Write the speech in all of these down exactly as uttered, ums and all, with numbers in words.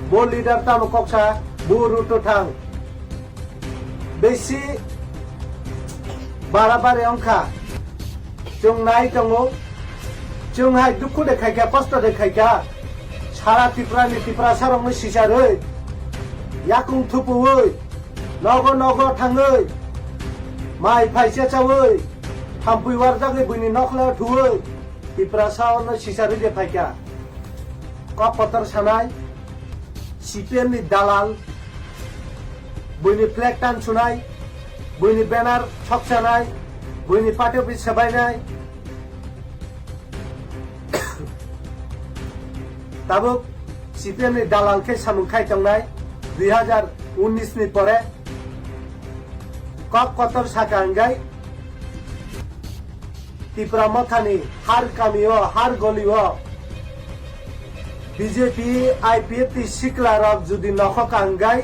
Bo leader tamo koksa, bo route o thang. Besi barabari wngkha. Chwng nai tongo. Chwng hai dukhu de khaikha, kosto de khaikha. Sara Tripura ni Tiprasa rokno sicharwi, yakung thupuwi, nogo nogo thangwi, mai phaisa chawi, thampui warjagwi buini nokla thuwi, Tiprasa ono sicharwi de phaikha. Kok kotor sanai, C P M ni dalal, buini flag tan sunai, buini banner sok sanai, buini party office sebainai. Tabuk C P M ni dalal khe samung khai tongnai dui hazar unnish ni pore kok kotor saka hwnkhe Tipra Mothani har kamio, har golio B J P, I P F T sikla rok jodi nokhok hwnkhe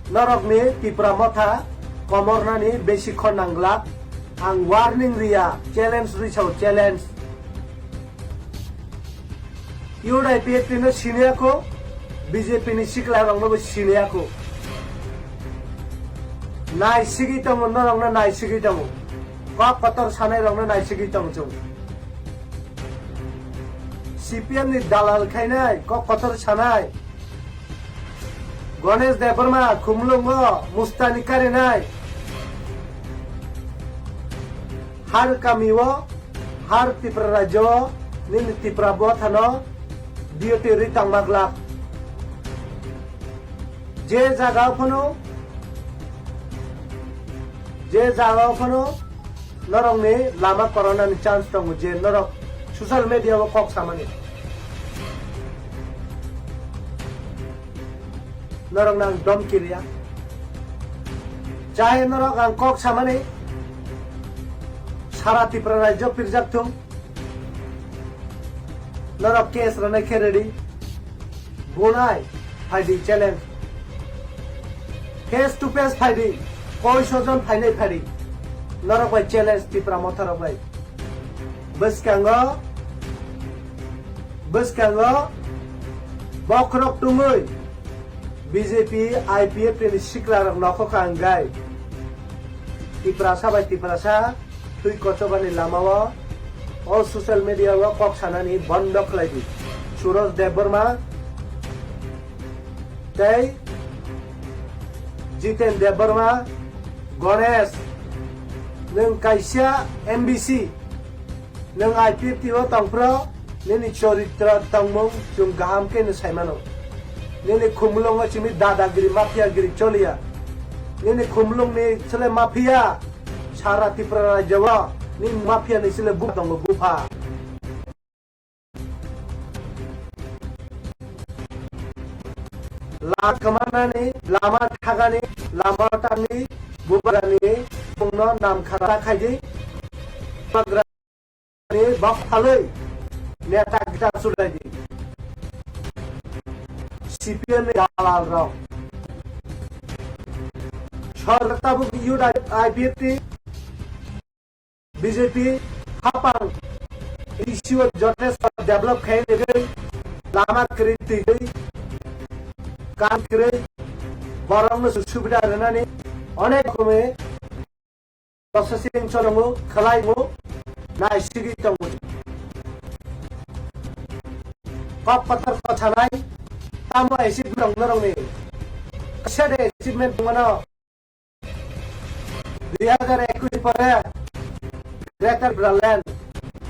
norokni Tipra Motha komornani besi khor nanglak. Ang warning riya, challenge risao, challenge. U D I P F T no siniya ko, B J P ni sikla rok no bo siniya ko. Nai sigi tongo, norok no nai sigi tongo. Kok kotor sanai rok no nai sigi tongo chwng. C P M ni dalal khainai, kok kotor sanai. Ganesh Debbarma, Khumulwngo, Mustani karinai. Har kamio, har Tripura rajyo, nini Tipra Mothano, duty ri tangma glak. Je jaga phano, je jaga phano, norokni lama koronani chance tongo je norok social media o kok samani. Norok nang dom kiriya. Chai norok ang kok samani sara Tripura rajyo pirjak thung. Norok case rwnai khe ready. Bunai phaidi challenge. Face to face phaidi. Koi sojon phainai phaidi. Norok bai challenge Tipra Motha rok bai. Bwskango, bwskango bokhorok tungwi B J P, I P F T ni sikla rok nokhok kha hwnkhe Tiprasa bai Tiprasa thwi kochobani lamao o social media o kok sanani bondo khlai di. Suraj Debbarma tei Jiten Debbarma, Ganesh, nwng kaisa M B C, nwng I P F T o tongphro, nini choritro tongmung chwng kaham khe no sai mano. Nini Khumulwngo chini dadagiri, mafiagiri choliya. Nini Khumulwngni chwle mafia, sara Tripura rajyo o nini mafia ni chwle bupha tongo, bupha. Lama kwmanani, lama thagani, lama tangni, bubagrani, bungno nam khara khaidi, bubagrani bok phalwi, neta gita sulaidi. C P M ni dalal rok. Sor tabuk U D I P F T. B J P hapang issue jotesto develop khai nigwi lama kwrwi twi kam kwrwi borokno subida rwnani onek rokomi processing chwlwngo khwlaingo nai sigwi tongo. Kok kotor kok sanai tamo achievement norokni kaisa de achievement tongmano. Dui hazar ekush pore Greater Tipraland,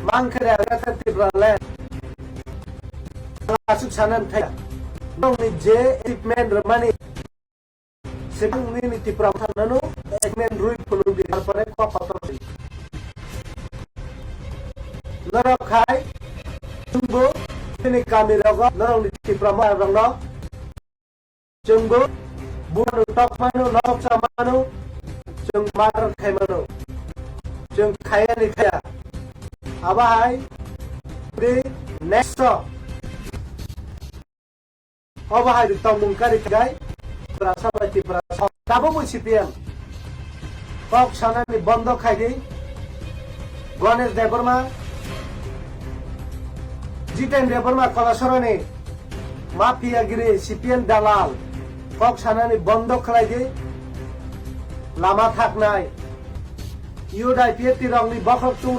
mangkhe Greater Tipraland. Aswk sanan thaya. Nongni je achievement rwmani, sibung nini Tipra Motha nanu achievement rwi phunuk di, tarpore kok kotor di. Norok khai, chwngbo, nini kami rogo, norokni Tipra Motha rokno, chwngbo buphano tok mano, nok cha mano, chwng murder khai mano. Chwng khaya ni khaya. Abo hai de next o. Obo hai de tongmung kari khai Tiprasa bai Tiprasa. Tabuk bo C P M. Kok sanani bondo khai di. Ganesh Debbarma, Jiten Debbarma Kolasorani Mafia giri, C P M dalal, kok sanani bondo khlai di. Lama thaknai. U D I P F T rokni bokhok chung